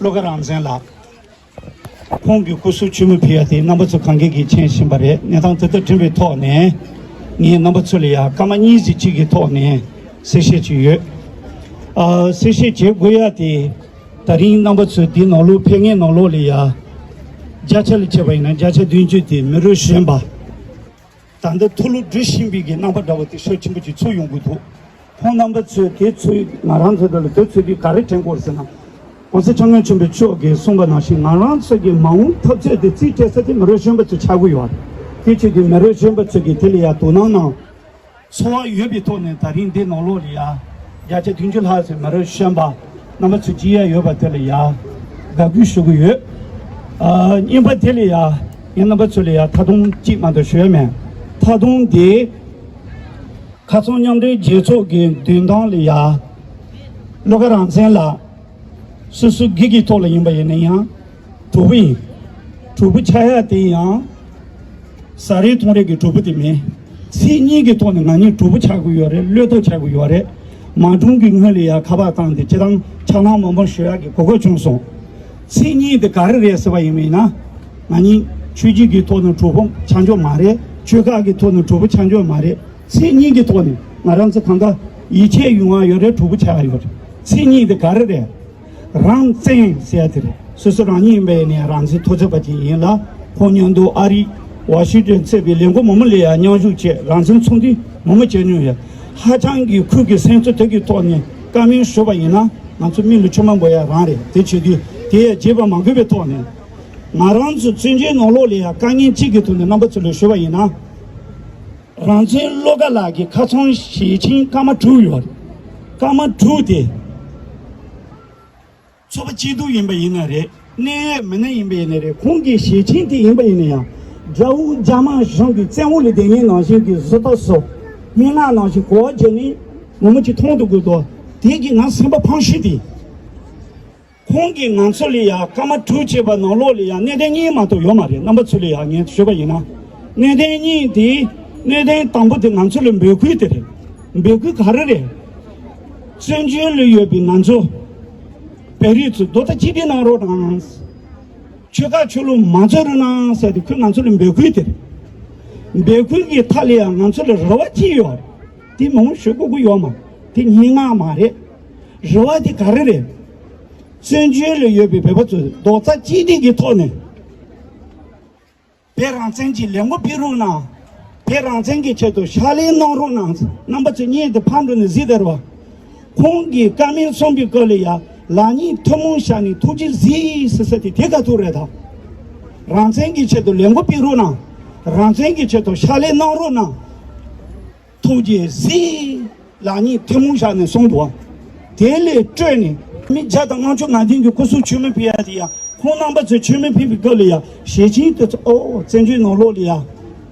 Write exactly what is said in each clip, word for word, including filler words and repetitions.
བློ་དགའ་རང་བཙན་ལགས། ཁོང་གི་སྐུ་གཟུགས་མཆོད་མེ་ཕུལ་ཡ་དེ་རྣམ་པ་ཚོ་གང་གས་ཀྱིས་མཁྱེན་བཞིན་པ་རེད། གནས་སྟངས་དེ་ལྟར་བསྐྲུན་པའི་ཐོག་ནས་ངས་རྣམ་པ་ཚོ་ལ་ཡ་སྐར་མ་གཉིས་ཙམ་གཅིག་གི་ཐོག་ནས་གསལ་བཤད་ཅིག་ཡོད། ཨ། གསལ་བཤད་བྱེད་དགོས་ཡ་དེ། ད་རིང་རྣམ་པ་ཚོས་འདི་ནང་ལོགས་ཕེབས་མཁན་ནང་ལོགས་ལ་ཡ། བརྒྱ་ཆ་ལ་བྱས་པ་ཡིན་ན་བརྒྱ་ཆ་བདུན་ཅུ་དེ་མི་རབས་གཞོན་པ། ད་ལྟ་མཐོ་སློབ་འགྲོ་བཞིན་པའི་གི་རྣམ་པ་འདྲ་བོ་དེ་ཤུགས་ཆེན་པོ་ཅིག་ཚུར་ཡོང་གི་འདུག་ཁོང་རྣམ་པ་ཚོས་དེ་ཚོས་ང་རང་ཚོ་འདྲ་ལ་དེ་ཚོས་དེ་ག་རེ་དྲན་དགོས་ཟེར་ན། ༸གོང་ས་༸སྐྱབས་མགོན་ཆེན་པོ་མཆོག་གིས་གསུངས་པ་ནང་བཞིན་ང་རང་ཚོ་གི་མ་འོངས་འཐབ་རྩོད་དེ་རྩིས་སྤྲད་ས་དེ་མི་རབས་གཞོན་པ་ཚོ་ཆགས་ཀྱི་ཡོད་རེད། དེ་བྱས་དུས་མི་རབས་གཞོན་པ་ཚོ་གིས་དེ་ལ་ཡ་དོ་སྣང་གནང་། ཚོར་བ་ཡོད་པའི་ཐོག་ནས་ད་རིང་འདི་ནང་ལོགས་ལ་ཡ། བརྒྱ་ཆ་བདུན་ཅུ་ལྷག་ཙམ་མི་རབས་གཞོན་པ་རྣམ་པ་ཚོ་བརྗེ་ཡ་ཡོད་པ་དེ་ལ་ཡ། དགའ་གུས་ཞུ་གི་ཡོད། ཨ། གཉིས་པ་དེ་ལ་ཡ། ངས་རྣམ་པ་ཚོ་ལ་ཡ་ཐ་དུང་གཅིག་མ་གཏོགས་ཞུ་ཡ་མེད། ཐ་དུང་དེ། ཁ་སང་མཉམ་འབྲེལ་རྒྱལ་ཚོགས་ཀྱི་མདུན་ཐང་ལ་ཡ། བློ་དགའ་རང་བཙན་ལགས། སོ་སོ་སྒེར་གྱི་ཐོག་ལ་ཡིན་པ་ཡིན་ན་ཡང་། གྲོགས་པོ་ཡིན། གྲོགས་པོ་ཆགས་ཡ་དེ་ཡང་། ཟ་རེས་འཐུང་རེས་ཀྱི་གྲོགས་པོ་དེ་མིན། མཚན་ཉིད་ཀྱི་ཐོག་ནས་ང་གཉིས་གྲོགས་པོ་ཆགས་དགོས་ཡོད་རེད། བློས་གཏོང་བྱ་དགོས་ཡོད་རེད། མ་གྲོངས་ཀྱི་སྔོན་ལ་ཡ་ཁ་པར་བཏང་སྟེ་སྤྱིར་བཏང་ཕྱག་ལམ་མང་པོ་ཞུ་ཡག་གི་གོ་སྐབས་བྱུང་སོང་། མཚན་ཉིད་དེ་ག་རེ་རེད་ཟེར་བ་ཡིན་པ་ཡིན་ན། ང་གཉིས་ཆོས་བརྒྱུད་ཀྱི་ཐོག་ནས་གྲོགས་པོ་ཆགས་འཇོག་མ་རེད། ཆོལ་ཁ་གི་ཐོག་ནས་གྲོགས་པོ་ཆགས་འཇོག་མ་རེད། མཚན་ཉིད་ཀྱི་ཐོག་ནས་ང་རང་ཚོ་གང་ག་ཡིད་ཆེས་ཡོང་བ་ཡོད་རེད། གྲོགས་པོ་ཆགས་ཡ་ཡོད་རེད། མཚན་ཉིད་དེ་ག་རེ་རེད། རང་བཙན་ཟེར་ཡ་དེ་རེད། སོ་སོ་རང་ཉིད་ཡིན་པ་ཡིན་ནའི་རང་བཙན་ཐོབ་ཚར་བ་ཅིག་ཡིན་ལ། ཁོང་མཉམ་དུ་ཨ་རི་ཝ་ཤིང་ཏོན་གཙོས་པའི་ལས་འགུལ་མང་པོ་ལ་ཡང་མཉམ་ཞུགས་བྱས། རང་བཙན་ཚོགས་འདུ་མང་པོ་བྱས་མྱོང་ཡོད། ཧ་ཅང་གི་ཁུལ་གྱི་སེམས་གཙོ་དེ་གི་ཐོག་ནས་བཀའ་མོལ་ཞུས་པ་ཡིན་ན་ང་ཚོ་མིག་ལ་མཆི་མ་འབོད་ཡ་རང་རེད། དེ་བྱེད་དུས་དེ་ཡང་བརྗེད་པ་མ་དགོས་པའི་ཐོག་ནས། ང་རང་ཚོ་བཙན་བྱོལ་ནང་ལོགས་ལ་ཡང་དཀའ་ངལ་གཅིག་གི་ཐོག་ནས་རྣམ་པ་ཚོ་ལ་ཞུས་པ་ཡིན་ན། རང་བཙན་བློ་དགའ་ལགས་ཀྱི་ཁ་སང་ཞལ་ཆེམས་སྐར་མ་དྲུག་ཡོད་རེད། སྐར་མ་དྲུག་དེ། ཚོགས་པ་སྐྱིད་སྡུག་ཡིན་པ་ཡིན་ན་རེད། གནད་ཡོད་མི་སྣ་ཡིན་པ་ཡིན་ན་རེད། ཁོང་གི་ཞལ་ཆེམས་དེ་ཡིན་པ་ཡིན་ན་ཡང་། དགྲ་བོ་རྒྱ་དམར་གཞུང་གི་བཙན་འོག་ལ་བསྡད་མཁན་ནང་བཞིན་གྱི་བཟོ་ལྟ་བཟོ། སྨྲེ་སྔགས་ནང་བཞིན་གོ་བ་བརྗེ་ནས་མང་པོ་ཅིག་མཐོང་དུ་དགོས་དོ། དེ་གི་ང་སེམས་པ་ཕངས་ཤི་དེ། ཁོང་གིས་ང་ཚོ་ལ་ཡ་སྐར་མ་དྲུག་བྱས་པ་ནང་ལོགས་ལ་ཡ་གནད་དོན་གཉིས་མ་གཏོགས་ཡོད་མ་རེད། རྣམ་པ་ཚོ་ལ་ཡ་ངས་ཞུས་པ་ཡིན་ན། གནད་དོན་གཉིས་དེ། གནད་དོན་དང་པོ་དེ་ང་ཚོ་ལ་འབོད་སྐུལ་དེ་རེད། འབོད་སྐུལ་ག་རེ་རེད། བཙན་བྱོལ་ལ་ཡོད་པའི་ང་ཚོ་བོད་རིགས་ཚོ་རྡོག་རྩ་གཅིག་སྒྲིལ་གནང་རོགས་གནང་། ཆོལ་ཁ་ཆོས་ལུགས་མ་རྩོད་རོགས་གནང་ཟེར་ཏེ་ཁོས་ང་ཚོ་ལ་འབོད་སྐུལ་དེ་རེད། འབོད་སྐུལ་གྱི་མཐའ་ལ་ཡང་ང་ཚོ་ལ་རེ་བ་ཅི་ཡོད་རེད། དེ་མང་པོ་ཞུ་དགོས་ཀྱི་ཡོད་མ་རེད། དེ་སྙན་ངག་མ་རེད། རེ་བ་དེ་ག་རེ་རེད། བཙན་བྱོལ་ལ་ཡོད་པའི་བོད་པ་ཚོས་རྡོག་རྩ་གཅིག་སྒྲིལ་གྱི་ཐོག་ནས་བོད་རང་བཙན་གྱི་ལས་འགུལ་སྤེལ་རོགས་གནང་། བོད་རང་བཙན་གྱི་ཆེད་དུ་ཕྱག་ལས་གནང་རོགས་གནང་། རྣམ་པ་ཚོས་བརྙན་དེ་ཕར་འགྲོ་ནས་གཟིགས་བསྡད་རོགས། ཁོང་གིས་བཀའ་མོལ་གསུངས་པའི་སྐབས་ལ་ཡ་ལག་གཉིས་ཐུན་མོང་བཞག་ནས་ཐུགས་རྗེ་གཟིགས་ཟེར་ས་དེ་དེ་ག་ཐུག་རེད་ད། རང་བཙན་གྱི་ཆེད་དུ་ལས་འགུལ་སྤེལ་རོགས་གནང་། རང་བཙན་གྱི་ཆེད་དུ་ཕྱག་ལས་གནང་རོགས་གནང་། ཐུགས་རྗེ་གཟིགས། ལག་གཉིས་ཐུན་མོང་བཞག་ནས་གསུངས་འདུག་དེ་ལས་སྤྲོས་ནས་མི་བརྒྱ་དང་ལྔ་བཅུ་ང་བདུན་གྱི་སྐུ་གཟུགས་མཆོད་མེ་ཕུལ་ཡ་དེ་ཡང་ཁོང་རྣམ་པ་ཚོས་མཆོད་མེ་ཕུལ་བའི་སྐབས་ལ་ཡང་ཞལ་ཆེམས་དེ་ཚོ་ཨོ་བཙན་བྱོལ་ནང་ལོགས་ལ་ཡང་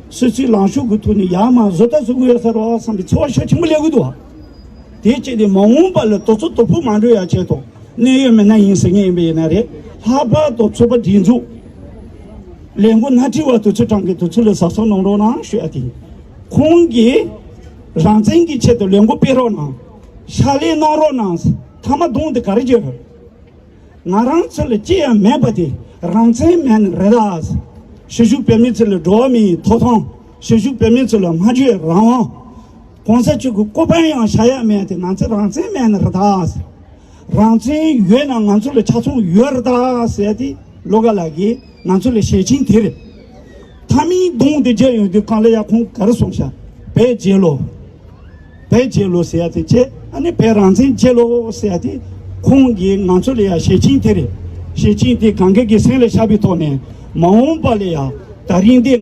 སོ་སོའི་ལངས་ཕྱོགས་ཀྱི་ཐོག་ནས་ཡར་མར་བཟོ་ལྟ་བཟོ་གི་ཡོད་ས་རེད་བསམ་པའི་ཚོར་བ་ཤུགས་ཆེན་པོ་སླེབས་ཀྱི་འདུག་དེ་བྱས་ཏེ་མ་འོངས་པ་ལ་དུས་ཚོད་དོ་ཕོག་མ་འགྲོ་ཡ་ཆེད་དུ། གནད་ཡོད་མི་སྣ་ཡིན་ཟེར་མཁན་ཡིན་པ་ཡིན་ན་རེད། ལྷག་པར་དུ་ཚོགས་པ་སྒྲིག་འཛུགས་ལས་འགུལ་སྣེ་ཁྲིད་པ་དེ་ཚོ་ཀྲང་གི་དེ་ཚོ་ལ་གཟབ་གཟབ་གནང་རོགས་གནང་ཞུ་ཡ་དེ་ཡིན། ཁོང་གིས་རང་བཙན་གྱི་ཆེད་དུ་ལས་འགུལ་སྤེལ་རོགས་གནང་། ཕྱག་ལས་གནང་རོགས་གནང་། མཐའ་མ་གདོང་དེ་ག་རེ་བརྗོད་རེད། ང་རང་ཚོ་ལ་ཅི་ཡང་མེད་པ་དེ་རང་བཙན་མེད་ནི་རེད་ད། གཞིས་བཞུགས་བོད་མི་ཚོ་ལ་འགྲོ་བ་མིའི་ཐོབ་ཐང་། གཞིས་བཞུགས་བོད་མི་ཚོ་ལ་སྨྲ་བརྗོད་རང་དབང་། གོང་ས་མཆོག་གི་སྐུ་པར་ཡང་བཞག་ཡ་མེད་དེ་ང་ཚོ་རང་བཙན་མེད་ནི་རེད་ད། རང་བཙན་ཡོད་ན་ང་ཚོ་ལ་ཆ་ཚང་ཡོད་རེད་ད་ཟེར་ཏེ་བློ་དགའ་ལགས་ཀྱིས་ང་ཚོ་ལ་ཞལ་ཆེམས་དེ་རེད། མཐའ་མའི་གདོང་དེ་མཇལ་ཡོང་དུས་གང་ལ་ཡ་ཁོང་ག་རེ་གསུངས་ཤག་བོད་རྒྱལ་ལོ། བོད་རྒྱལ་ལོ་ཟེར་ཡ་དེ་བྱས། ཨ་ནི་བོད་རང་བཙན་རྒྱལ་ལོ་ཟེར་ཡ་དེ་ཁོང་གིས་ང་ཚོ་ལ་ཡ་ཞལ་ཆེམས་དེ་རེད། ཞལ་ཆེམས་དེ་གང་ག་གི་སེམས་ལ་ཤར་བའི་ཐོག་ནས་མ་འོངས་པ་ལ་ཡ་ད་རིང་འདི་